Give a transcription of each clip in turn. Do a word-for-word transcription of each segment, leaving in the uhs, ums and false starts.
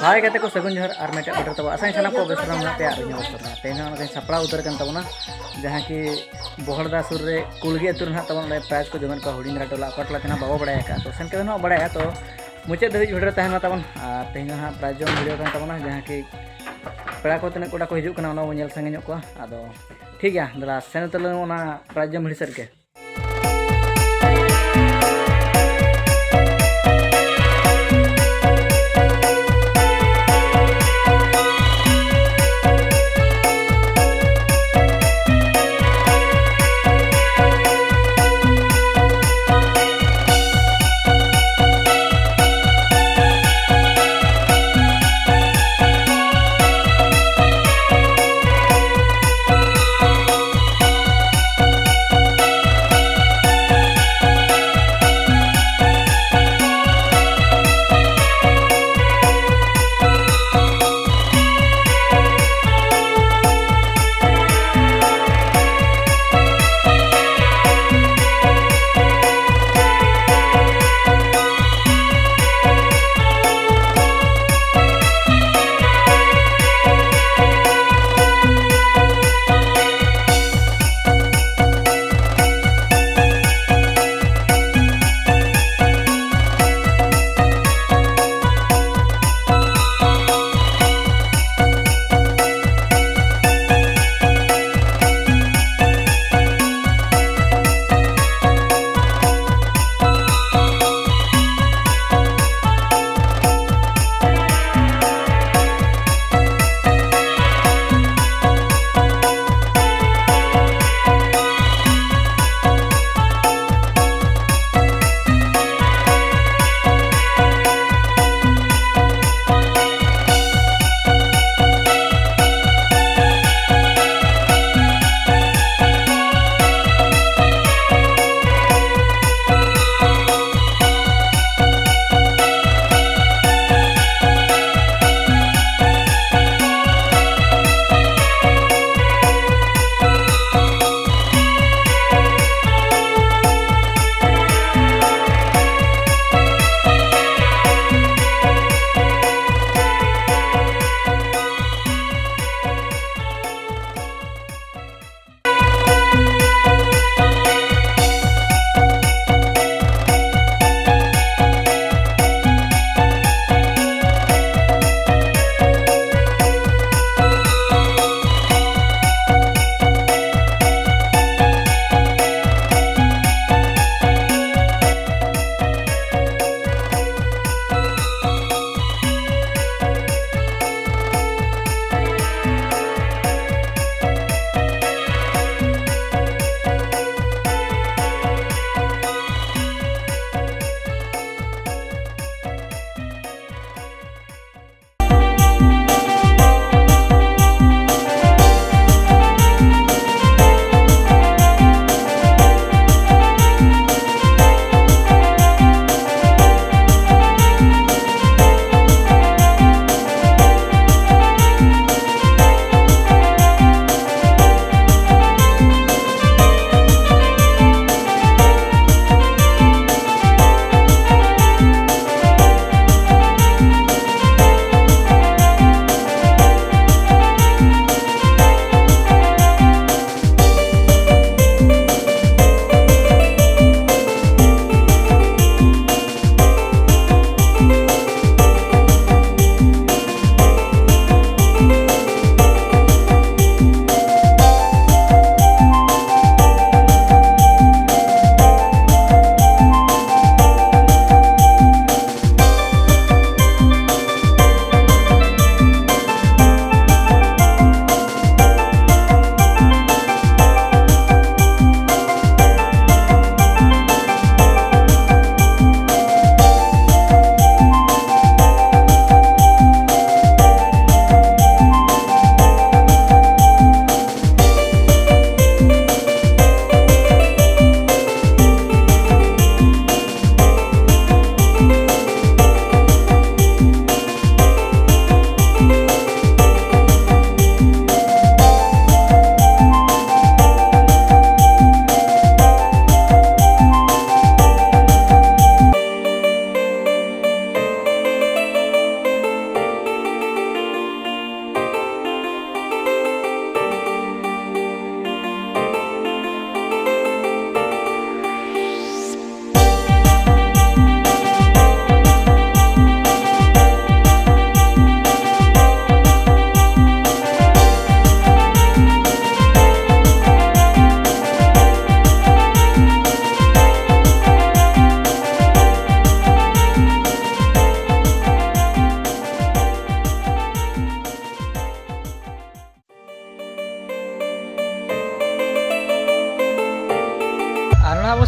ᱦᱟᱭ ᱜᱟᱛᱮ ᱠᱚ, ᱥᱟᱹᱜᱩᱱ ᱡᱚᱦᱟᱨ ᱟᱨ ᱢᱤᱫᱴᱮᱱ ᱚᱰᱟᱨ ᱛᱟᱵᱚᱱ᱾ ᱟᱥᱟᱧ ᱥᱟᱱᱟᱢ ᱠᱚ ᱵᱮᱥ ᱵᱟᱲᱟ ᱢᱮᱱᱟᱜ ᱯᱮᱭᱟ ᱟᱨ ᱤᱧ ᱦᱚᱸ ᱵᱮᱥ ᱵᱟᱲᱟ ᱢᱮᱱᱟᱜᱼᱟ᱾ ᱛᱮᱦᱮᱧ ᱦᱚᱸ ᱚᱱᱠᱟᱧ ᱥᱟᱯᱲᱟᱣ ᱩᱛᱟᱹᱨ ᱠᱟᱱ ᱛᱟᱵᱚᱱᱟ, ᱡᱟᱦᱟᱸ ᱠᱤ ᱵᱚᱦᱚᱲᱫᱟ ᱥᱩᱨ ᱨᱮ ᱠᱩᱞᱜᱤ ᱟᱹᱛᱩ ᱨᱮ ᱱᱟᱦᱟᱜ ᱛᱟᱵᱚᱱ ᱚᱸᱰᱮ ᱯᱨᱟᱭᱤᱡᱽ ᱠᱚ ᱡᱚᱢᱮᱫ ᱠᱚᱣᱟ ᱦᱩᱰᱤᱧ ᱫᱷᱟᱨᱟ ᱴᱚᱞᱟ᱾ ᱚᱠᱟ ᱴᱚᱞᱟ ᱛᱮ ᱱᱟᱦᱟᱜ ᱵᱟᱵᱚ ᱵᱟᱲᱟᱭ ᱟᱠᱟᱫᱼᱟ, ᱛᱚ ᱥᱮᱱ ᱠᱟᱛᱮ ᱱᱟᱦᱟᱜ ᱵᱟᱲᱟᱭᱟ᱾ ᱛᱚ ᱢᱩᱪᱟᱹᱫ ᱫᱷᱟᱹᱵᱤᱡ ᱵᱷᱤᱰᱤᱭᱳ ᱨᱮ ᱛᱟᱦᱮᱱ ᱢᱟ ᱛᱟᱵᱚᱱ᱾ ᱟᱨ ᱛᱮᱦᱮᱧ ᱫᱚ ᱱᱟᱦᱟᱜ ᱯᱨᱟᱭᱤᱡᱽ ᱡᱚᱢ ᱵᱷᱤᱰᱤᱭᱳ ᱠᱟᱱ ᱛᱟᱵᱚᱱᱟ, ᱡᱟᱦᱟᱸ ᱠᱤ ᱯᱮᱲᱟ ᱠᱚ ᱛᱤᱱᱟᱹᱜ ᱠᱚᱲᱟ ᱠᱚ ᱦᱤᱡᱩᱜ ᱠᱟᱱᱟ ᱚᱱᱟ ᱵᱚᱱ ᱧᱮᱞ ᱥᱟᱺᱜᱤᱧᱚᱜ ᱠᱚᱣᱟ᱾ ᱟᱫᱚ ᱴᱷᱤᱠ ᱜᱮᱭᱟ, ᱫᱮᱞᱟ ᱥᱮᱱ ᱩᱛᱟᱹᱨ ᱞᱮᱱ ᱚᱱᱟ ᱯᱨᱟᱭᱤᱡᱽ ᱡᱚᱢ ᱵᱷᱤᱰᱤᱭᱳ ᱥᱮᱫ ᱜᱮ᱾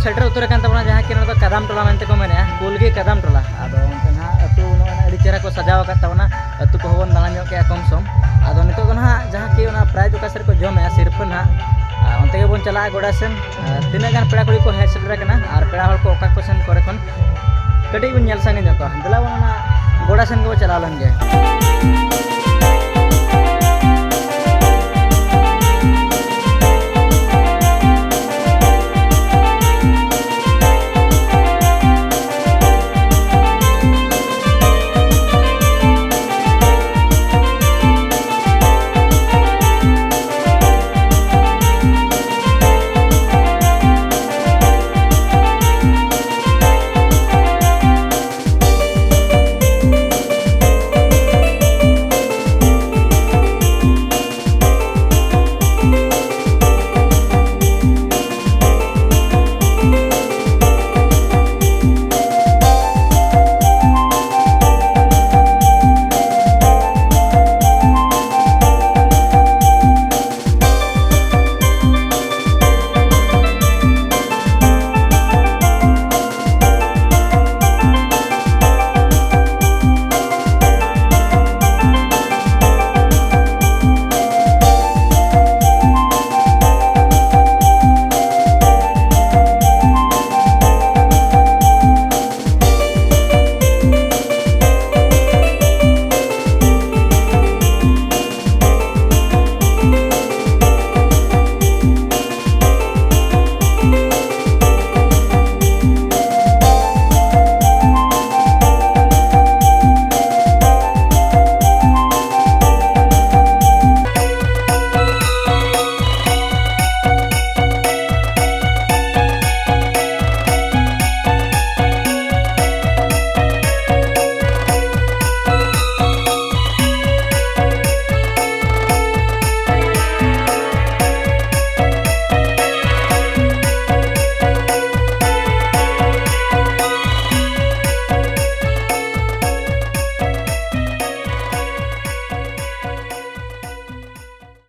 ᱥᱮᱴᱮᱨ ᱩᱛᱟᱹᱨ ᱟᱠᱟᱱ ᱛᱟᱵᱚᱱᱟ ᱡᱟᱦᱟᱸ ᱠᱤ ᱱᱚᱣᱟ ᱫᱚ ᱠᱟᱫᱟᱢ ᱴᱚᱞᱟ ᱢᱮᱱᱛᱮ ᱠᱚ ᱢᱮᱱᱮᱜᱼᱟ, ᱠᱩᱞᱜᱮ ᱠᱟᱫᱟᱢ ᱴᱚᱞᱟ᱾ ᱟᱫᱚ ᱚᱱᱛᱮ ᱱᱟᱦᱟᱜ ᱟᱹᱛᱩ ᱱᱚᱜᱼᱚᱭ ᱟᱹᱰᱤ ᱪᱮᱦᱨᱟ ᱠᱚ ᱥᱟᱡᱟᱣ ᱟᱠᱟᱫ ᱛᱟᱵᱚᱱᱟ, ᱟᱹᱛᱩ ᱠᱚᱦᱚᱸ ᱵᱚᱱ ᱫᱟᱬᱟ ᱧᱚᱜ ᱠᱮᱜᱼᱟ ᱠᱚᱢ ᱥᱚᱢ᱾ ᱟᱫᱚ ᱱᱤᱛᱚᱜ ᱫᱚ ᱱᱟᱦᱟᱜ ᱡᱟᱦᱟᱸ ᱠᱤ ᱚᱱᱟ ᱯᱨᱟᱭᱤᱡᱽ ᱚᱠᱟ ᱥᱮᱫ ᱨᱮᱠᱚ ᱡᱚᱢᱮᱜᱼᱟ ᱥᱤᱨᱯᱟᱹ ᱱᱟᱦᱟᱜ, ᱟᱨ ᱚᱱᱛᱮ ᱜᱮᱵᱚᱱ ᱪᱟᱞᱟᱜᱼᱟ ᱜᱚᱰᱟ ᱥᱮᱱ᱾ ᱟᱨ ᱛᱤᱱᱟᱹᱜ ᱜᱟᱱ ᱯᱮᱲᱟ ᱠᱩᱲᱤ ᱠᱚ ᱦᱮᱡ ᱥᱮᱴᱮᱨ ᱟᱠᱟᱱᱟ ᱟᱨ ᱯᱮᱲᱟ ᱦᱚᱲ ᱠᱚ ᱚᱠᱟ ᱠᱚ ᱥᱮᱱ ᱠᱚᱨᱮ ᱠᱷᱚᱱ ᱠᱟᱹᱴᱤᱡ ᱵᱚᱱ ᱧᱮᱞ ᱥᱟᱸᱜᱮ ᱧᱚᱜ ᱠᱚᱣᱟ᱾ ᱫᱮᱞᱟ ᱵᱚᱱ ᱚᱱᱟ ᱜᱚᱰᱟ ᱥᱮᱱ ᱜᱮᱵᱚᱱ ᱪᱟᱞᱟᱣ ᱞᱮᱱ ᱜᱮ᱾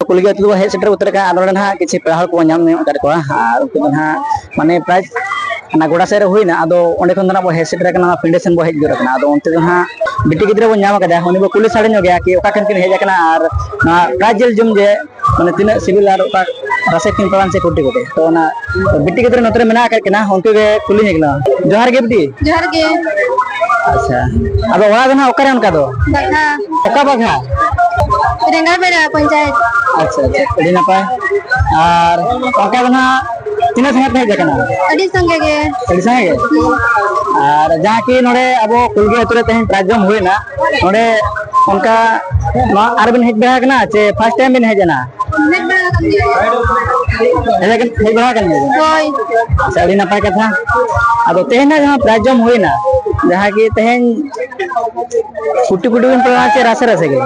ᱠᱩᱞᱜᱟᱹ ᱟᱹᱛᱩ ᱫᱚ ᱦᱮᱡ ᱥᱮᱴᱮᱨ ᱩᱛᱟᱹᱨ ᱟᱠᱟᱱᱟ᱾ ᱟᱨ ᱱᱚᱰᱮ ᱱᱟᱦᱟᱜ ᱠᱤᱪᱷᱩ ᱯᱮᱲᱟ ᱦᱚᱲ ᱠᱚᱵᱚᱱ ᱧᱟᱢ ᱧᱚᱜ ᱟᱠᱟᱫ ᱠᱚᱣᱟ, ᱟᱨ ᱩᱱᱠᱩ ᱫᱚ ᱱᱟᱦᱟᱜ ᱢᱟᱱᱮ ᱯᱨᱟᱭ ᱚᱱᱟ ᱜᱚᱰᱟ ᱥᱮᱫ ᱨᱮ ᱦᱩᱭᱱᱟ, ᱟᱫᱚ ᱚᱸᱰᱮ ᱠᱷᱚᱱ ᱫᱚ ᱱᱟᱦᱟᱜ ᱵᱚᱱ ᱦᱮᱡ ᱥᱮᱴᱮᱨ ᱟᱠᱟᱱᱟ, ᱚᱱᱟ ᱯᱤᱸᱰᱟᱹ ᱥᱮᱱ ᱵᱚᱱ ᱦᱮᱡ ᱜᱚᱫ ᱟᱠᱟᱱᱟ᱾ ᱟᱫᱚ ᱚᱱᱛᱮ ᱫᱚ ᱱᱟᱦᱟᱜ ᱵᱤᱴᱤ ᱜᱤᱫᱽᱨᱟᱹ ᱵᱚᱱ ᱧᱟᱢ ᱟᱠᱟᱫᱟ, ᱩᱱᱤ ᱵᱚ ᱠᱩᱞᱤ ᱥᱟᱰᱮ ᱧᱚᱜ ᱜᱮᱭᱟ ᱠᱤ ᱚᱠᱟ ᱠᱷᱚᱱ ᱠᱤᱱ ᱦᱮᱡ ᱟᱠᱟᱱᱟ ᱟᱨ ᱱᱚᱣᱟ ᱯᱨᱟᱭᱤᱡᱽ ᱡᱤᱞ ᱡᱚᱢ ᱡᱮ ᱢᱟᱱᱮ ᱛᱤᱱᱟᱹᱜ ᱥᱤᱵᱤᱞ ᱟᱨ ᱚᱠᱟ ᱨᱟᱥᱮ ᱠᱤᱱ ᱯᱟᱲᱟᱣ ᱥᱮ ᱠᱩᱴᱤ ᱠᱩᱴᱤ᱾ ᱛᱚ ᱚᱱᱟ ᱵᱤᱴᱤ ᱜᱤᱫᱽᱨᱟᱹ ᱱᱚᱛᱮ ᱨᱮ ᱢᱮᱱᱟᱜ ᱟᱠᱟᱫ ᱠᱤᱱᱟ, ᱩᱱᱠᱩ ᱜᱮ ᱠᱩᱞᱤ ᱦᱩᱭᱩᱜ ᱠᱟᱱᱟ᱾ ᱡᱚᱦᱟᱨ ᱜᱮ ᱵᱤᱴᱤ᱾ ᱡᱚᱦᱟᱨ ᱜᱮ᱾ ᱟᱪᱪᱷᱟ, ᱟᱫᱚ ᱚᱲᱟᱜ ᱫᱚ ᱱᱟᱦᱟᱜ ᱚᱠᱟᱨᱮ ᱚᱱᱠᱟ ᱫᱚ? ᱵᱟᱜᱷᱟ᱾ ᱚᱠᱟ ᱵᱟᱜᱷᱟ? ᱨᱮᱸᱜᱟ ᱵᱮᱲᱟ ᱯᱚᱧᱪᱟᱭᱮᱛ᱾ ᱟᱪᱪᱷᱟ, ᱟᱪᱪᱷᱟ, ᱟᱹᱰᱤ ᱱᱟᱯᱟᱭ᱾ ᱟᱨ ᱚᱱᱠᱟ ᱫᱚ ᱱᱟᱦᱟᱜ ᱛᱤᱱᱟᱹᱜ ᱥᱟᱸᱜᱮ ᱯᱮ ᱦᱮᱡ ᱟᱠᱟᱱᱟ? ᱟᱹᱰᱤ ᱥᱟᱸᱜᱮ ᱜᱮ᱾ ᱟᱹᱰᱤ ᱥᱟᱸᱜᱮ ᱜᱮ? ᱟᱨ ᱡᱟᱦᱟᱸ ᱠᱤ ᱱᱚᱰᱮ ᱟᱵᱚ ᱠᱩᱞᱜᱟᱹ ᱟᱹᱛᱩ ᱨᱮ ᱛᱮᱦᱮᱧ ᱯᱨᱟᱭᱤᱡᱽ ᱡᱚᱢ ᱦᱩᱭᱱᱟ, ᱱᱚᱰᱮ ᱚᱱᱠᱟ ᱱᱚᱣᱟ ᱟᱨ ᱵᱤᱱ ᱦᱮᱡ ᱵᱟᱲᱟ ᱟᱠᱟᱱᱟ ᱪᱮ ᱯᱷᱟᱥᱴ ᱴᱟᱭᱤᱢ ᱵᱤᱱ ᱦᱮᱡ ᱮᱱᱟ? ᱦᱮᱡ ᱵᱟᱲᱟ ᱟᱠᱟᱱ ᱜᱮᱭᱟ᱾ ᱦᱮᱡ ᱟᱠᱟᱱ, ᱦᱮᱡ ᱵᱟᱲᱟ ᱟᱠᱟᱱ ᱜᱮᱭᱟ ᱵᱤᱱ? ᱦᱳᱭ᱾ ᱟᱪᱪᱷᱟ, ᱟᱹᱰᱤ ᱱᱟᱯᱟᱭ ᱠᱟᱛᱷᱟ᱾ ᱟᱫᱚ ᱛᱮᱦᱮᱧ ᱱᱟᱜ ᱡᱟᱦᱟᱸ ᱯᱨᱟᱭᱤᱡᱽ ᱡᱚᱢ ᱦᱩᱭᱱᱟ, ᱡᱟᱦᱟᱸ ᱠᱤ ᱛᱮᱦᱮᱧ ᱠᱩᱴᱤ ᱠᱩᱴᱤ ᱵᱤᱱ ᱯᱟᱲᱟᱜᱼᱟ ᱪᱮ ᱨᱟᱥᱮ ᱨᱟᱥᱮ ᱜᱮ?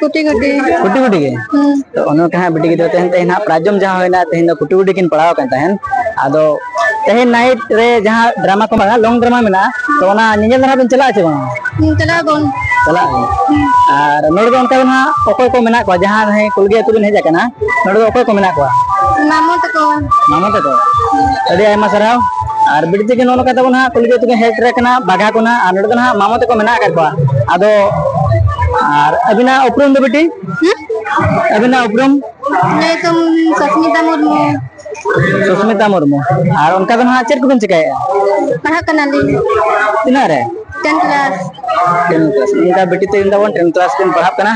ᱠᱩᱴᱤ ᱠᱩᱴᱤ᱾ ᱠᱩᱴᱤ ᱠᱩᱴᱤ ᱜᱮ? ᱦᱩᱸ᱾ ᱛᱚ ᱚᱱᱮ ᱚᱱᱠᱟ ᱦᱟᱸᱜ ᱵᱤᱴᱤ ᱜᱤᱫᱽᱨᱟᱹ ᱛᱮᱦᱮᱧ, ᱛᱮᱦᱮᱧ ᱦᱟᱸᱜ ᱯᱨᱟᱭᱤᱡᱽ ᱡᱚᱢ ᱡᱟᱦᱟᱸ ᱦᱩᱭᱱᱟ, ᱛᱮᱦᱮᱧ ᱫᱚ ᱠᱩᱴᱤ ᱠᱩᱴᱤ ᱠᱤᱱ ᱯᱟᱲᱟᱣ ᱟᱠᱟᱱ ᱛᱟᱦᱮᱸᱱ᱾ ᱟᱫᱚ ᱛᱮᱦᱮᱧ ᱱᱟᱭᱤᱴ ᱨᱮ ᱡᱟᱦᱟᱸ ᱰᱨᱟᱢᱟ ᱠᱚ ᱢᱮᱱᱟᱜᱼᱟ, ᱞᱚᱝ ᱰᱨᱟᱢᱟ ᱢᱮᱱᱟᱜᱼᱟ, ᱛᱚ ᱚᱱᱟ ᱧᱮᱧᱮᱞ ᱫᱚ ᱦᱟᱸᱜ ᱵᱤᱱ ᱪᱟᱞᱟᱜᱼᱟ ᱪᱮ ᱵᱟᱝ? ᱦᱩᱸ, ᱪᱟᱞᱟᱜ ᱟᱵᱚᱱ᱾ ᱪᱟᱞᱟᱜ ᱟᱵᱚᱱ᱾ ᱦᱩᱸ᱾ ᱟᱨ ᱱᱚᱰᱮ ᱫᱚ ᱚᱱᱠᱟ ᱫᱚ ᱦᱟᱸᱜ ᱚᱠᱚᱭ ᱠᱚ ᱢᱮᱱᱟᱜ ᱠᱚᱣᱟ? ᱡᱟᱦᱟᱸ ᱱᱟᱦᱟᱜ ᱠᱩᱞᱜᱟᱹ ᱟᱹᱛᱩ ᱵᱤᱱ ᱦᱮᱡ ᱟᱠᱟᱱᱟ, ᱱᱚᱰᱮ ᱫᱚ ᱚᱠᱚᱭ ᱠᱚ ᱢᱮᱱᱟᱜ ᱠᱚᱣᱟ? ᱢᱟᱢᱚ ᱛᱟᱠᱚ᱾ ᱢᱟᱢᱚ ᱛᱟᱠᱚ? ᱟᱹᱰᱤ ᱟᱭᱢᱟ ᱥᱟᱨᱦᱟᱣ᱾ ᱟᱨ ᱵᱤᱴᱤ ᱛᱟᱹᱠᱤᱱ ᱱᱚᱜᱼᱚ ᱱᱚᱝᱠᱟ ᱛᱟᱵᱚᱱ ᱦᱟᱸᱜ ᱠᱩᱞᱜᱟᱹ ᱟᱹᱛᱩ ᱠᱤᱱ ᱦᱮᱡ ᱥᱮᱴᱮᱨ ᱟᱠᱟᱱᱟ, ᱵᱟᱜᱷᱟ ᱠᱚ ᱱᱟᱦᱟᱜ, ᱟᱨ ᱱᱚᱰᱮ ᱫᱚ ᱱᱟᱦᱟᱜ ᱢᱟᱢᱚ ᱛᱟᱠᱚ ᱢᱮᱱᱟᱜ ᱟᱠᱟᱫ ᱠᱚᱣᱟ᱾ ᱟᱫᱚ, ᱟᱨ ᱟᱹᱵᱤᱱᱟᱜ ᱩᱯᱨᱩᱢ ᱫᱚ ᱵᱤᱴᱤ? ᱦᱩᱸ? ᱟᱹᱵᱤᱱᱟᱜ ᱩᱯᱨᱩᱢ? ᱧᱩᱛᱩᱢ ᱥᱚᱥᱢᱤᱛᱟ ᱢᱩᱨᱢᱩ᱾ ᱥᱩᱥᱢᱤᱛᱟ ᱢᱩᱨᱢᱩ᱾ ᱟᱨ ᱚᱱᱠᱟ ᱫᱚ ᱱᱟᱦᱟᱜ ᱪᱮᱫ ᱠᱚᱵᱤᱱ ᱪᱤᱠᱟᱹᱭᱮᱫᱼᱟ? ᱯᱟᱲᱦᱟᱜ ᱠᱟᱱᱟᱞᱤᱧ᱾ ᱛᱤᱱᱟᱹᱜ ᱨᱮ? Ten class. Ten class. ᱚᱱᱠᱟ ᱵᱤᱴᱤ ᱛᱟᱹᱠᱤᱱ ᱛᱟᱵᱚᱱ ᱴᱮᱱ ᱠᱞᱟᱥ ᱠᱤᱱ ᱯᱟᱲᱦᱟᱜ ᱠᱟᱱᱟ᱾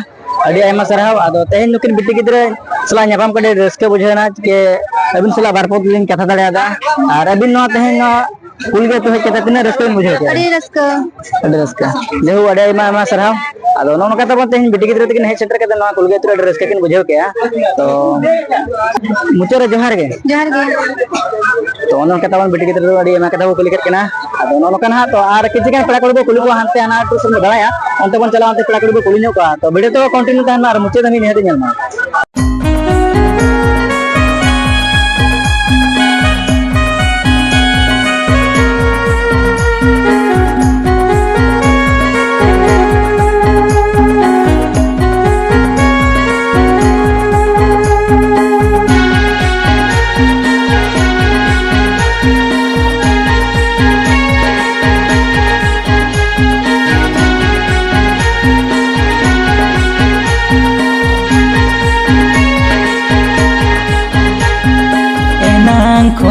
ᱟᱹᱰᱤ ᱟᱭᱢᱟ ᱥᱟᱨᱦᱟᱣ᱾ ᱟᱫᱚ ᱛᱮᱦᱮᱧ ᱱᱩᱠᱤᱱ ᱵᱤᱴᱤ ᱜᱤᱫᱽᱨᱟᱹ ᱥᱟᱞᱟᱜ ᱧᱟᱯᱟᱢ ᱠᱟᱛᱮ ᱟᱹᱰᱤ ᱨᱟᱹᱥᱠᱟᱹ ᱵᱩᱡᱷᱟᱹᱣ ᱮᱱᱟ, ᱡᱮ ᱟᱹᱵᱤᱱ ᱥᱟᱞᱟᱜ ᱵᱟᱨ ᱯᱚᱫ ᱞᱤᱧ ᱠᱟᱛᱷᱟ ᱫᱟᱲᱮᱭᱟᱫᱟ᱾ ᱟᱨ ᱟᱹᱵᱤᱱ ᱱᱚᱣᱟ ᱛᱮᱦᱮᱧ ᱱᱚᱣᱟ ᱠᱩᱞᱜᱟᱹ ᱟᱹᱛᱩ ᱦᱮᱡ ᱠᱟᱛᱮ ᱛᱤᱱᱟᱹᱜ ᱨᱟᱹᱥᱠᱟᱹ ᱵᱤᱱ ᱵᱩᱡᱷᱟᱹᱣ ᱠᱮᱫᱟ? ᱟᱹᱰᱤ ᱨᱟᱹᱥᱠᱟᱹ᱾ ᱟᱹᱰᱤ ᱨᱟᱹᱥᱠᱟᱹ᱾ ᱡᱟᱭᱦᱳᱠ, ᱟᱹᱰᱤ ᱟᱭᱢᱟ ᱟᱭᱢᱟ ᱥᱟᱨᱦᱟᱣ᱾ ᱟᱫᱚ ᱱᱚᱜᱼᱚ ᱱᱚᱝᱠᱟ ᱛᱟᱵᱚᱱ ᱛᱮᱦᱮᱧ ᱵᱤᱴᱤ ᱜᱤᱫᱽᱨᱟᱹ ᱛᱟᱹᱠᱤᱱ ᱦᱮᱡ ᱥᱮᱴᱮᱨ ᱠᱟᱛᱮ ᱱᱚᱣᱟ ᱠᱩᱞᱜᱟᱹ ᱟᱹᱛᱩ ᱨᱮ ᱟᱹᱰᱤ ᱨᱟᱹᱥᱠᱟᱹ ᱠᱤᱱ ᱵᱩᱡᱷᱟᱹᱣ ᱠᱮᱜᱼᱟ᱾ ᱛᱚ ᱢᱩᱪᱟᱹᱫ ᱨᱮ ᱡᱚᱦᱟᱨ ᱜᱮ᱾ ᱡᱚᱦᱟᱨ ᱜᱮ᱾ ᱛᱚ ᱚᱱᱮ ᱚᱱᱠᱟ ᱛᱟᱵᱚᱱ ᱵᱤᱴᱤ ᱜᱤᱫᱽᱨᱟᱹ ᱫᱚ ᱟᱹᱰᱤ ᱟᱭᱢᱟ ᱠᱟᱛᱷᱟ ᱠᱚ ᱠᱩᱞᱤ ᱠᱮᱫ ᱠᱤᱱᱟ᱾ ᱟᱫᱚ ᱱᱚᱜᱼᱚ ᱱᱚᱝᱠᱟ ᱱᱟᱦᱟᱜ, ᱛᱚ ᱟᱨ ᱠᱤᱪᱷᱩ ᱜᱟᱱ ᱯᱮᱲᱟ ᱠᱚ ᱠᱩᱞᱤ ᱠᱚᱣᱟ ᱦᱟᱱᱛᱮ ᱦᱟᱱᱟ ᱟᱹᱛᱩ ᱥᱮᱫ ᱵᱚᱱ ᱫᱟᱬᱟᱭᱟ, ᱚᱱᱛᱮ ᱵᱚᱱ ᱪᱟᱞᱟᱜᱼᱟ, ᱚᱱᱛᱮ ᱯᱮᱲᱟ ᱠᱚ ᱠᱩᱞᱤ ᱧᱚᱜ ᱠᱚᱣᱟ᱾ ᱛᱚ ᱵᱷᱤᱰᱤᱭᱳ ᱫᱚ ᱠᱚᱱᱴᱤᱱᱤᱭᱩ ᱛᱟᱦᱮᱱ ᱢᱟ ᱟᱨ ᱢᱩᱪᱟᱹᱫ ᱫᱷᱟᱹᱵᱤᱡ ᱱᱤᱦᱟᱹᱛ ᱧᱮᱞ ᱢᱟ᱾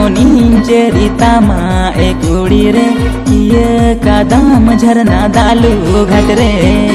ᱚᱱᱤᱧ ᱪᱮᱫ ᱛᱟᱢᱟ ᱮ ᱠᱩᱲᱤ ᱨᱮ, ᱤᱭᱟᱹ ᱠᱟᱫᱟᱢ ᱡᱷᱟᱨᱱᱟ ᱫᱟᱞᱩ ᱜᱷᱟᱴ ᱨᱮ᱾